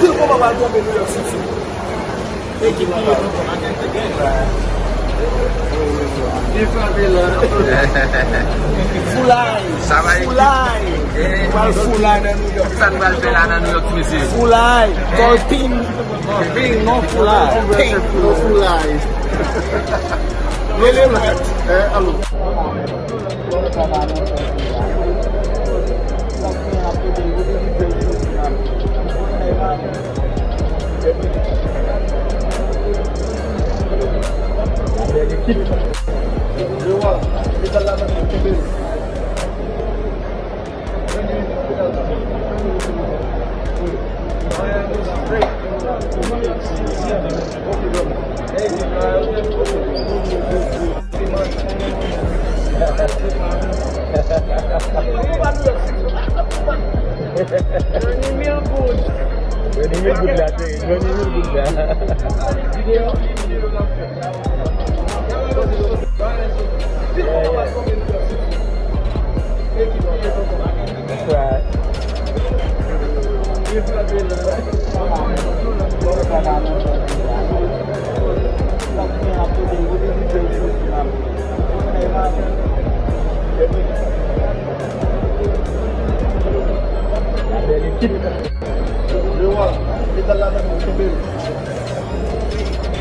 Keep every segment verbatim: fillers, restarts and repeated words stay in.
Pil konba pral tonbe New York City. Ekip li yo. Byen frape la. Foulay. Sa va, ekip? Foulay. Eh. Pral foulay nan New York. Sa nou pral fè la nan New York, mesye? Foulay. Torpin. Torpin, non foulay. Torpin, non foulay. Rele mwen. Eh, alo. Johnny mil goud. Johnny mil goud la, Johnny mil goud la. That's right. Bèl ekip. Johnny mil goud. Johnny mil goud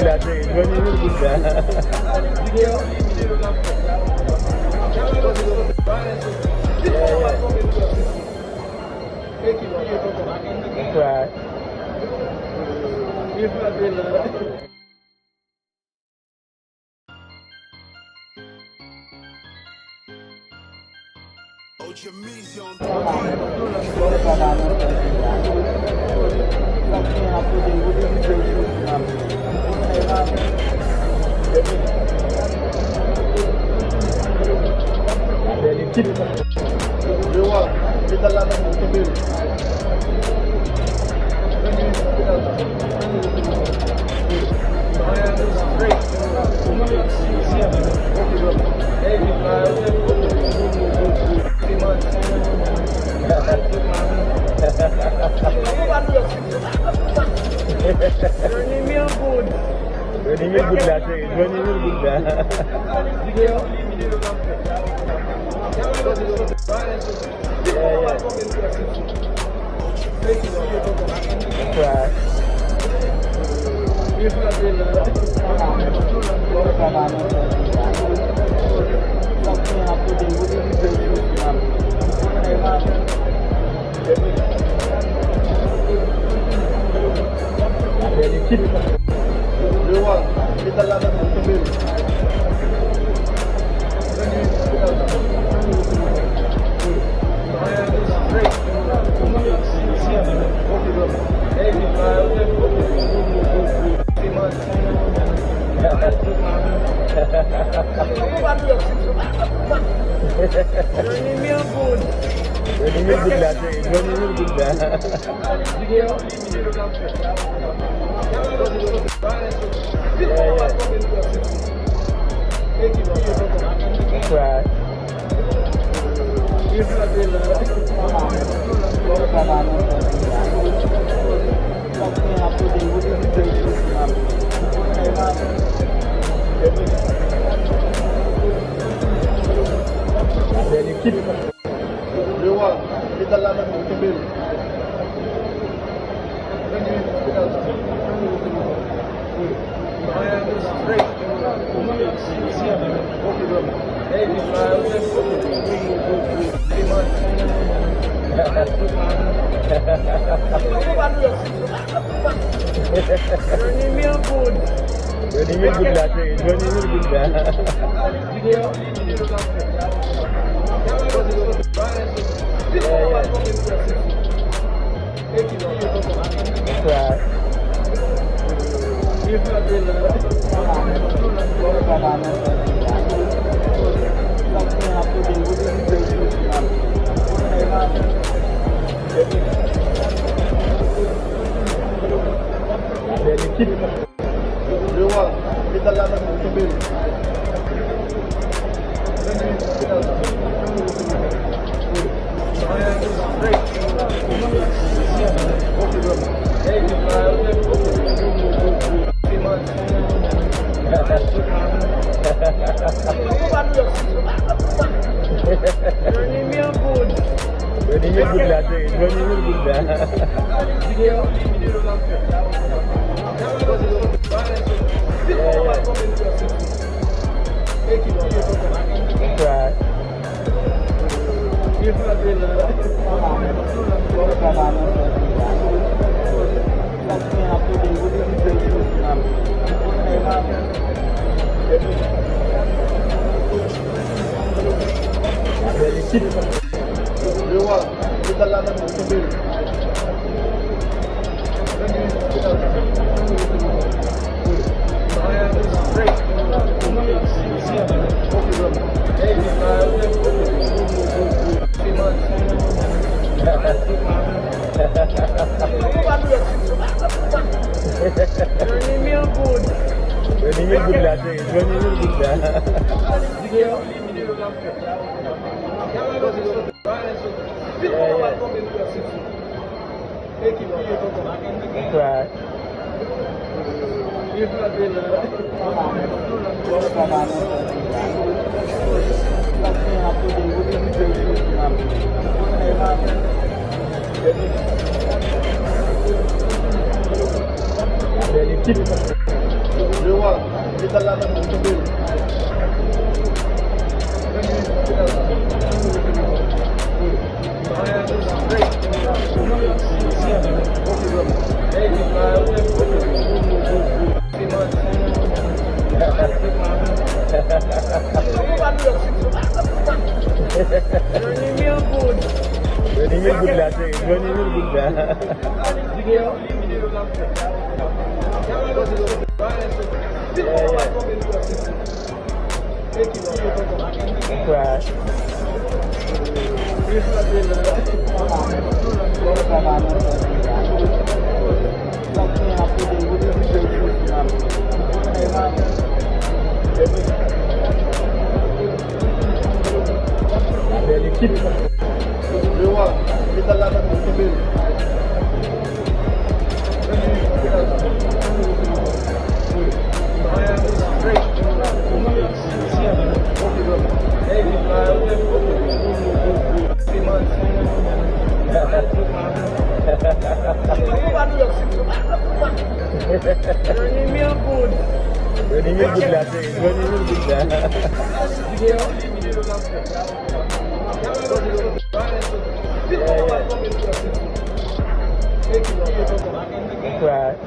la, Jerry. Johnny mil goud la. That's right. Bèl ekip. Johnny mil goud. Johnny mil goud la, Jerry. Johnny mil goud la. Yeah, yeah. That's right. Bèl ekip. Johnny mil goud. Johnny mil goud la, Jerry. Johnny mil goud la. Yeah, yeah. That's right. Bèl ekip. Johnny mil goud. Johnny mil goud la, Jerry. Johnny mil goud la. Yeah, yeah. That's right. Goud la, Jerry. Twenty mil goud la. Right. Bèl ekip. Twenty mil goud. Twenty mil goud la, Jerry. Twenty mil goud la. Right. Bèl ekip. Twenty mil goud. Twenty mil goud la, Jerry. Twenty mil goud la. Yeah, yeah. Right. Bèl ekip. Twenty mil goud. Twenty mil goud la, Jerry. Twenty mil goud la. Right.